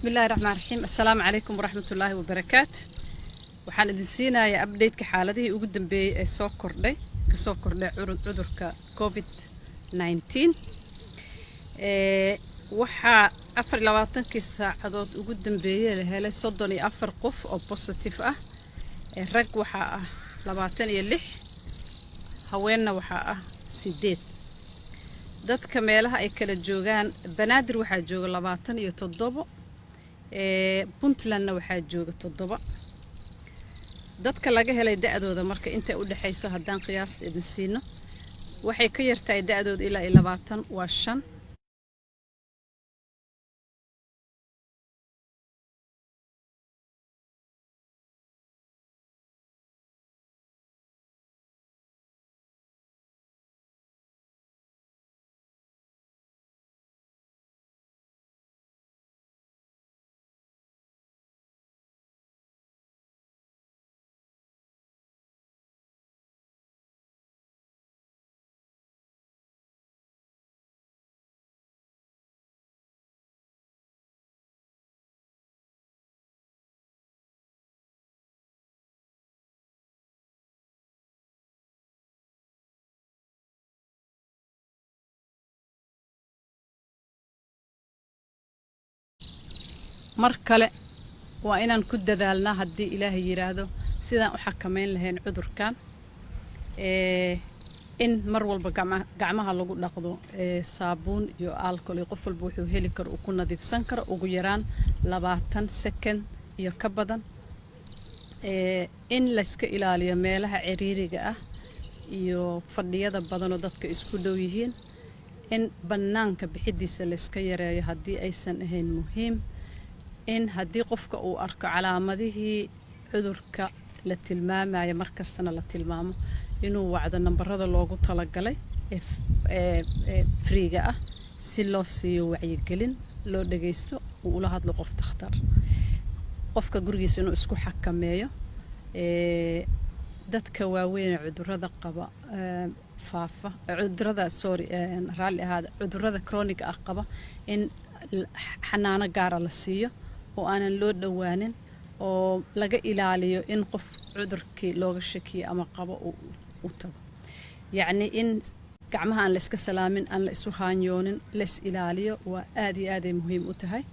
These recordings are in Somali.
Bismillahi raxmaan raxiim. Assalaamu calaykum waraxmatullaahi wabarakaatu. Waxaan idin siinayaa update-ka xaaladihii ugu dambeeyey ee soo kordhay, kasoo kordhay cudurka COVID-19. Waxaa 24-kii saacadood ugu dambeeyey la helay 34 qof oo positive ah. Rag waxaa ah 26, haweenna waxaa ah 8. Dadka meelaha ay kala joogaan: Banaadir waxaa jooga 27, Puntlandna waxaa jooga 7. Dadka laga helay da-dooda marka intay u dhexayso haddaan qiyaasta idin siino, waxay ka yartahay da-dooda ilaa iyo 20 waa 5. Mar kale waa inaan ku dadaalnaa, haddii Ilaahay yidhaahdo, sidaan u xakameyn lahayn cudurkan, in mar walba gacmaha lagu dhaqdo saabuun iyo alcohol iyo qof walba wuxuu heli karo uu ku nadiifsan karo, ugu yaraan 20 second iyo ka badan, in layska ilaaliyo meelaha ciriiriga ah iyo fadhiyada badanoo dadka isku dhow yihiin, in bannaanka bixidiisa layska yareeyo haddii aysan ahayn muhiim, in haddii qofka uu arko calaamadihii cudurka la tilmaamayo, markastana la tilmaamo, inuu wacdo nambarada loogu talagalay ee free-ga ah si loo siiyo wacyigelin, loo dhageysto, uu ula hadlo qof takhtar. Qofka gurigiisa inuu isku xakameeyo. Dadka waaweyn ee cudurada qaba faafa, cudurada, sorry, raalli ahaada, cudurada chronic ah qaba, in xanaano gaara la siiyo oo aanan loo dhowaanin oo laga ilaaliyo in qof cudurkii looga shakiyo ama qabo uu u tago. Yacni in gacmaha aan la iska salaamin, aan la isu haanyoonin, lays ilaaliyo waa aad iyo aaday muhiim u tahay.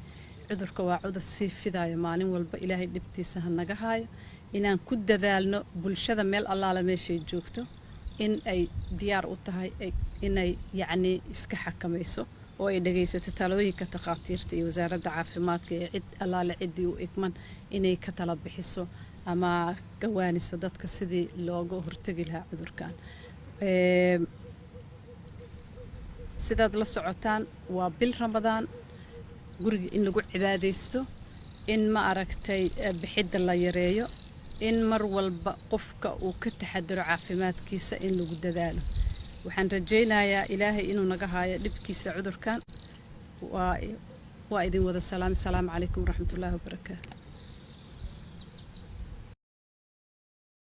Cudurka waa cudur sii fidaayo maalin walba. Ilaahay dhibtiisa ha naga haayo. Inaan ku dadaalno, bulshada meel allaala meeshay joogto in ay diyaar u tahay inay yacni iska xakamayso oo ay dhagaysato talooyinka takhaatiirta iyo wasaaradda caafimaadka ee cid allaale ciddii u igman inay ka tala bixiso ama gawaaniso dadka sidii looga hortegi lahaa cudurkan. Sidaad la socotaan, waa bil Ramadaan. Guriga in lagu cibaadaysto, in ma aragtay bixidda la yareeyo, in mar walba qofka uu ka taxadaro caafimaadkiisa, in lagu dadaalo. Waxaan rajaynayaa Ilaahay inuu naga haayo dhibkiisa cudurkan. Waa idin wada salaam. Asalaamu calaykum waraxmatullaahi wabarakaatu.